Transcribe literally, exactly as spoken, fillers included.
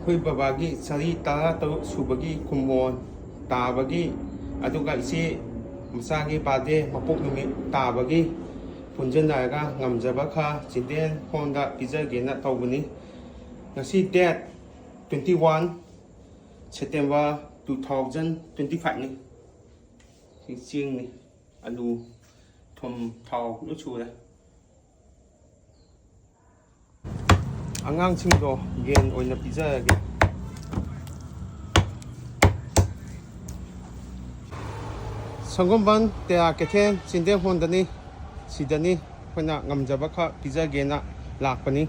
ꯑꯩꯈꯣꯏ ꯕꯕꯥꯒꯤ ꯆꯍꯤ ꯇꯔꯥ ꯇꯔꯨꯛ ꯁꯨꯕꯒꯤ ꯀꯨꯝꯑꯣꯟ ꯇꯥꯕꯒꯤ, ꯑꯗꯨꯒ ꯏꯆꯦ ꯃꯆꯥꯒꯤ ꯕꯥꯔꯗꯦ, ꯃꯄꯣꯛ ꯅꯨꯃꯤꯠ ꯇꯥꯕꯒꯤ ꯄꯨꯟꯁꯤꯟꯅꯔꯒ ꯉꯝꯖꯕ ꯈꯔ ꯆꯤꯜꯗ꯭ꯔꯦꯟ ꯍꯣꯝꯗ ꯄꯤꯖꯒꯦꯅ ꯇꯧꯕꯅꯤ꯫ ꯉꯁꯤ date twenty one September two thousand twenty five ꯅꯤ꯫ ꯁꯤ ꯆꯦꯡꯅꯤ, ꯑꯂꯨ, ꯊꯨꯝ, ꯊꯥꯎ ꯂꯣꯏ ꯁꯨꯔꯦ꯫ ꯑꯉꯥꯡꯁꯤꯡꯗꯣ ꯌꯦꯟ ꯑꯣꯏꯅ ꯄꯤꯖꯔꯒꯦ꯫ ꯁꯪꯒꯣꯝꯕꯟ ꯇꯦꯔꯥ ꯀꯩꯊꯦꯜ ꯆꯤꯜꯗ꯭ꯔꯦꯟ ꯍꯣꯝꯗꯅꯤ꯫ ꯁꯤꯗꯅꯤ ꯑꯩꯈꯣꯏꯅ ꯉꯝꯖꯕ ꯈꯔ ꯄꯤꯖꯒꯦꯅ ꯂꯥꯛꯄꯅꯤ꯫